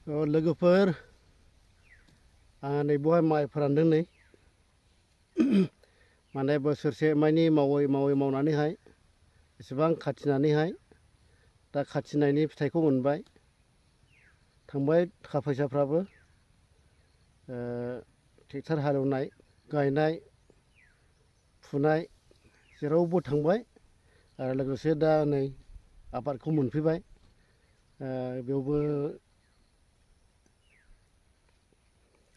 लोगोफोर आं नै बहाय माइ फोरानदों नै माने बोसोरसे मानि मावनानैहाय एसेबां खाथिनानैहाय दा खाथिनायनि फिथाइखौ मोनबाय थांबाय थाखा फैसाफ्राबो ट्रेक्टर हालेवनाय गायनाय फुनाय जेरावबो थांबाय आरो लोगोसे दा नै आबादखौ मोनफैबाय बेयावबो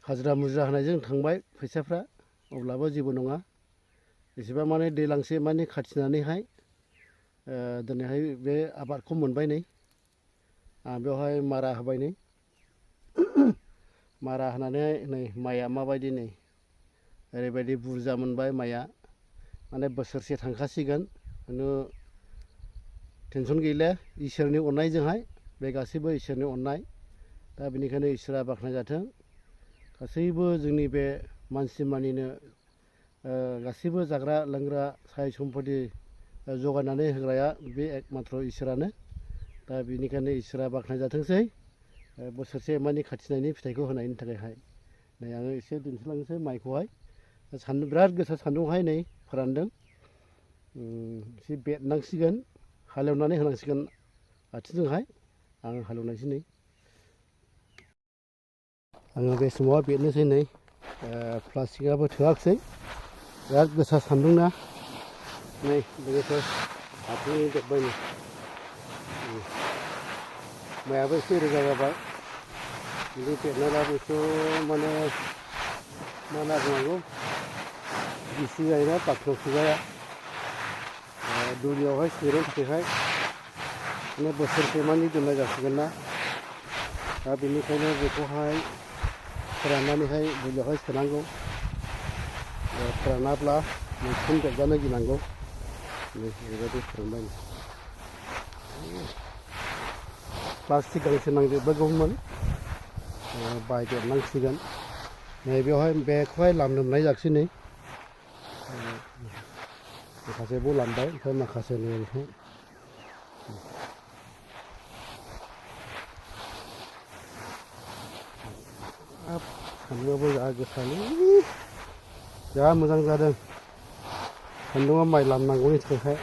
हाजिरा मुजिरा होनायजों थांबाय फैसाफ्रा अब्लाबो जेबो नङा एसेबां माने दैलांसे माने खाथिनानैहाय दिनैहाय बे आबादखौ मोनबाय नै आं बेवहाय मारा होबाय नै मारा होनानै नै माइआ माबायदि नै ओरैबायदि बुरजा मोनबाय माइआ माने बोसोरसे थांखासिगोन खुनु टेनसन गैला इसोरनि अननायजोंहाय बे गासैबो इसोरनि अननाय दा बेनिखायनो इसोरा बाख्नाय जाथों गासैबो जोंनि बे मानसि मानिनो गासैबो जाग्रा लोंग्रा साय सम्पति जगायनानै होग्राया बे एकमात्र इसोरानो दा बेनिखायनो इसोरा बाख्नाय जाथोंसै बोसोरसे मानि खाथिनायनि फिथाइखौ होनायनि थाखायहाय नै आङो एसे दिन्थिलांनोसै माइखौहाय सान्दुं बिराद गोसा सान्दुंहाय नै फोरानदों एसे बेदनांसिगोन हालेवनानै होनांसिगोन आथिंजोंहाय आं हालेवनायसै नै आङो बे समाव बेदनोसै नै प्लास्टिकआबो थोआखिसै बिराद गोसा सान्दुंना नै लोगोफोर आथिं जोब्बाय नै माइआबो एसे रोजा जाबाय बिदि बेदनायब्लाबो एसे माने मा होनना बुंनांगौ गिसि जायोना बाख्रियाव सोजाया दुलियावहाय सोनो थाखायहाय माने बोसोरसे मानि दोननाय जासिगोन ना दा बेनिखायनो बेखौहाय फोराननानैहाय दुलियावहाय सोनांगौ फोरानाब्ला मैखुन बेरजानो गिनांगौ बेबायदि फोरानबाय प्लास्टिक गांसे नांदेरबायगौमोन बायदेरनांसिगोन नै बेवहाय बेखौहाय लामनोबनाय जायाखिसै नै माखासेबो लामबाय ओमफ्राय माखासे नै ओरैहाय सान्दुंआबो जा गोसालै जा मोजां जादों सान्दुंआ माइ लामनांगौनि थाखायहाय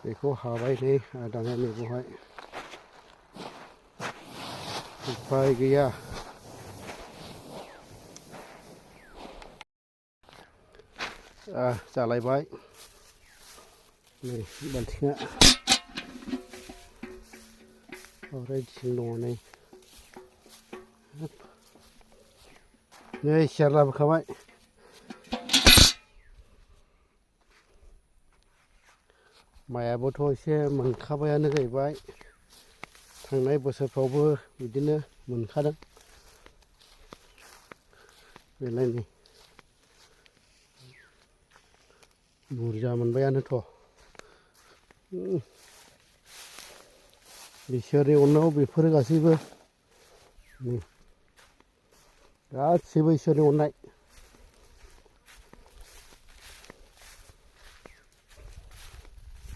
बेखौ हाबाय नै दाना नैबेवहाय उफाय गैया जालायबाय नै बाल्थिङा ओमफ्राय थिं दङ नै सियार लाबोखाबाय माइआबोथ' एसे मोनखाबायानो जाहैबाय थांनाय बोसोरफ्रावबो बिदिनो मोनखादों बेलाय नै बुरजा मोनबायानोथ' इसोरनि अननायाव बेफोरो गासैबो गासैबो इसोरनि अननाय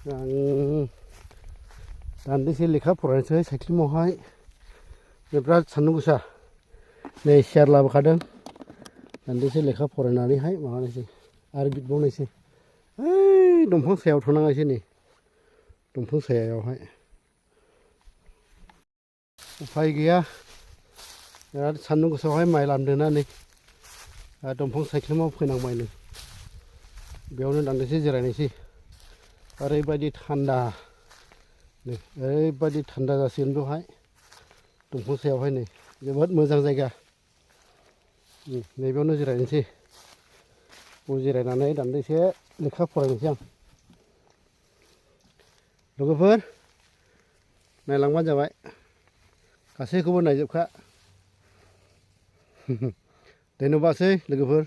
आं दान्दिसे लेखा फरायनोसै साइख्लुमावहाय बिराद सान्दुं गोसा नै सियार लाबोखादों दान्दिसे लेखा फरायनानैहाय माबानोसै आरो बिटबावनोसै ओइ दंफां सायाव थांनांगासै नै दंफां सायायावहाय उफाय गैया बिराद सान्दुं गोसायावहाय माइ लामदोंना नै दंफां सायख्लुमाव फैनांबाय नै बेयावनो दान्दिसे जिरायनोसै ओरैबायदि थान्दा नै ओरैबायदि थान्दा जासिगोन बेवहाय दंफां सायावहाय नै जोबोद मोजां जायगा नैबेयावनो जिरायनोसै जिरायनानै दान्दिसे लेखा फरायनोसै आं लोगोफोर नायलांबानो जाबाय गासैखौबो नायजोबखा धन्यबादसै लोगोफोर